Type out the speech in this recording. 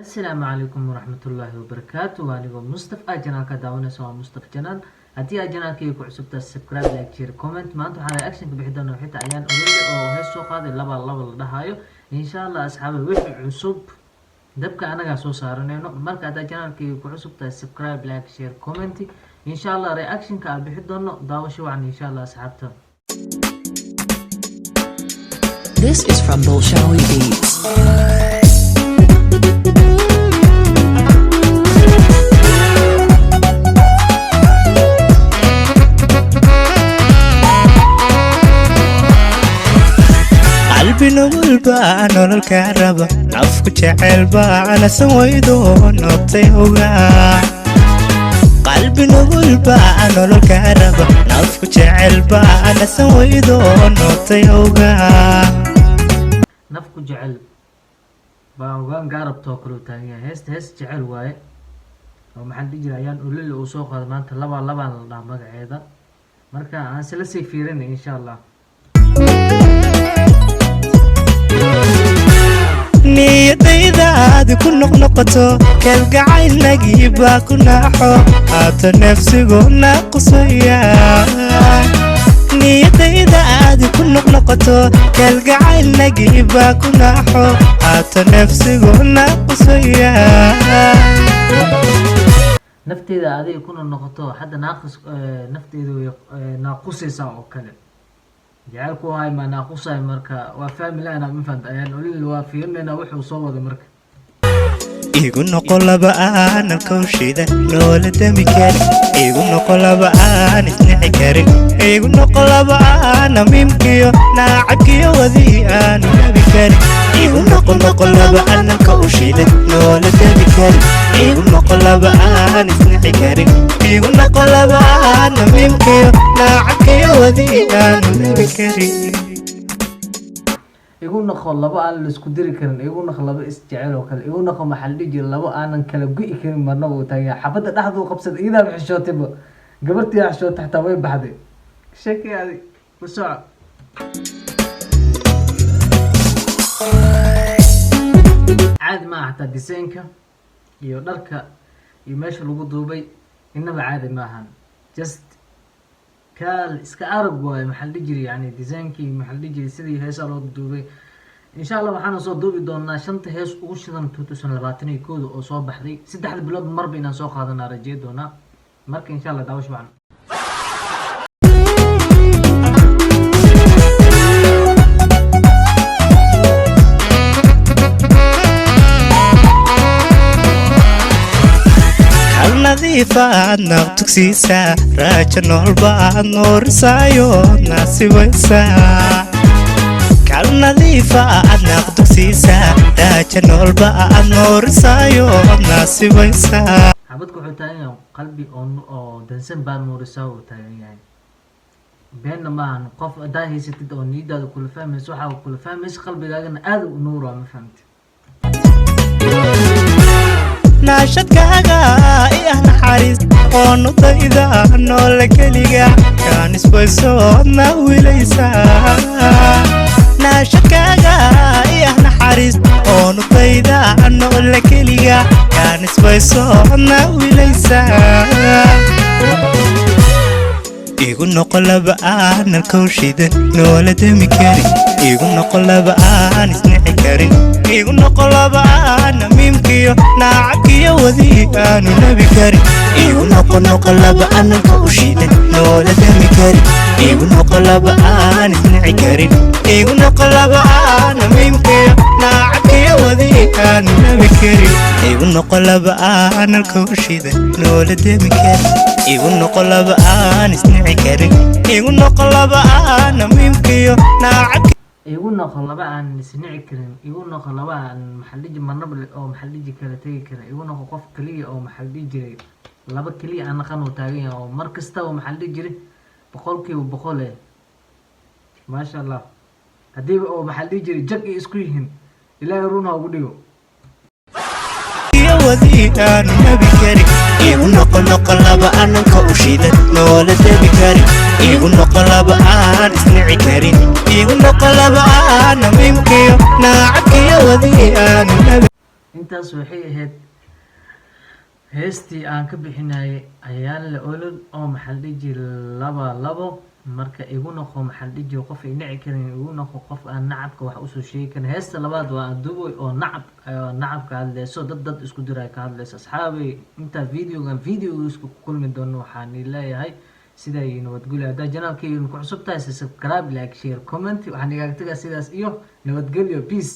Asalaamu calaykum waraxmatullaahi wabarakaatu. Waa anigoo Mustaf ah. Channelka daawanaysa waa Mustaf Channel. Haddii aad channelkayga ku cusubtaa, subscribe, like, share, comment. Maanta waxaan reaction ka bixi doonaa xitaa Ayaan Olole oo hees soo qaaday, laba laba la dhahayo. Insha Allah, asxaabe, wixii cusub dabka anagaa soo saaranayno. Marka haddaad channelkayga ku cusub tahay, subscribe, like, share, comment. Insha Allah reactionka aan bixi doono, daawasho wacan insha Allah, asxaabta. This is from Bolshawi Beats. Qalbi nugul baa nololka raba, nafku jecel baa nasan weydo noqtay ogaa. Qalbi nugul baa nololka raba, nafku jecel baa nasan weydo noqtay ogaa. Nafku jecel baa ogaan gaarabtoo kale u taagan yahay. Heesta hees jecel waaye oo maxaa la dhihi jiray, Ayaan Olole uu soo qaado maanta, laba labaan la dhaha magaceeda. Marka aan isla sii fiirinay insha Allah. Niyadaydaadi ku noqnoqoto, kalgacaylnagii baa ku naaxo, haata neefsigu naaqusaya. Niyadayda aadi ku noqnoqoto, kalgacaylnagii baa ku naaxo, haata neefsigu naaqusaya. Nafteeda adiga kuna noqoto hadda naaqis, nafteeda way naaqusaysaa oo kale. Jacaylku hay ma naaqusay? Marka waa fahmi la'ana, ma fahanta? Ayaan Olole waa fiirinayna wuxuu soo wada marka. Igu noqo laba aanan kawshida noola dami karin, igu noqo laba aan isnici karin, igu noqo laba aan namiimkiyo naacabkiyo wadii aanu nabi karin. Igu noqo noqo laba aanan kawshida noola dami karin, igu noqo laba aan isnici karin, igu noqo laba aan namiimkiyo naacabkiyo wadii aanu nabi karin. Igu noqo labo aan la isku diri karin, igu noqo labo isjecel oo kale, igu noqo, maxaa la dhihi jiray, labo aanan kala go'i karin marnaba. Uu taagan yahay, xabadda dhexduu qabsaday. Iyadaaba xishootayba, gabartii xishootay xataa way baxday. Sheekay adi ku soco. Caadi maaha xataa designka iyo dharka iyo meesha lagu duubay, inaba caadi maahan. Just kaal iska arag waayo. Maxaa la dhihi jiray, yani designkii, maxaa la dhihi jiray, sidii heesaa loo duubay. Insha Allah waxaana soo duubi doonaa shanta hees ugu shidan 2021-da oo soo baxday. 3da bilood marba inaan soo qaadanaa rajey doonaa. Marka insha Allah daawasho wacan. Kal nadiifaad naq tugsiisaa, raajo noolbaad noorisaayo naasibaysaa. Kal nadiifaad naq tugsiisaa, raajo noolbaad noorisaayo naasibaysaa. Xabadku wuxuu taagan yahay qalbi oo dansan baa nuurisaa uu taagan yahay. Beenna maahan. Qof haddaa haysatid oo niyadaada kula fahmayso, waxaa kula fahmaysa, qalbigaagana aada u nuuraa, ma fahamtid? Naashadkaaga i ah naxariis oo nudayda noola keliga kaanisbaysoodna wilaysaa. Naashadkaaga i ah naxariis oo nudayda noola keliga kaanisbaysoodna wilaysaa. Igu noqo laba aanan kawshidan noola dami karin, igu noqo laba aan isnici karin, igu noqo laba aan namiimkiyo naacabkiyo wadii aanu nabi karin. Igu noqo noqo laba aanan kawshidan noola dami karin, igu noqo laba aan isnici karin, igu noqo laba aan namiimkiyo naacabkiyo wadii aanu nabi karin. Igu noqo laba aanan kawshidan noola dami karin, igu noqo laba aan isnici karin, igu noqo laba aan namiimkiyo naacabkiyo. Igu noqo laba aan isnici karin, igu noqo laba aan, maxaa la dhihi jiray, marnaba oo, maxaa la dhihi jiray, kala tegi karin. Igu noqo qof kaliya oo, maxaa la dhihi jiray, laba keliya aan naqan uu taagan yahay oo mar kastaba, maxaa la dhihi jiray, 100% maasha Allah. Haddiiba oo, maxaa la dhihi jiray, jag ay isku yihiin, Ilaahay run ha ugu dhigo. Wadii aanu nabi karin. Igu noqo noqo laba aanan ka ushidan noola debi karin, igu noqo laba aan isnici karin, igu noqo laba aan namiimkiyo naacabkiyo wadii aanu nabi. Intaas waxay ahayd heestii aan ka bixinayay Ayaanle Olol oo, maxaa la dhihi jiray, laba labo. Marka igu noqo, maxaa la dhihi jiray, qof ay nici karin, igu noqo qof aan nacabka wax usoo sheegi karin. Heesta labaad waa Aduboy oo nacab, oo nacab ka hadleyso, dad isku diray ka hadleyso. Asxaabay, intaa videogan videoga isku kulmi doono, waxaan leeyahay sidaa iyo nabadgelyo. Haddaa channelkayga ku cusub tahay, subscribe, like, share, comment. Waxaan igaaga tagaa sidaas iyo nabadgelyo. Peace.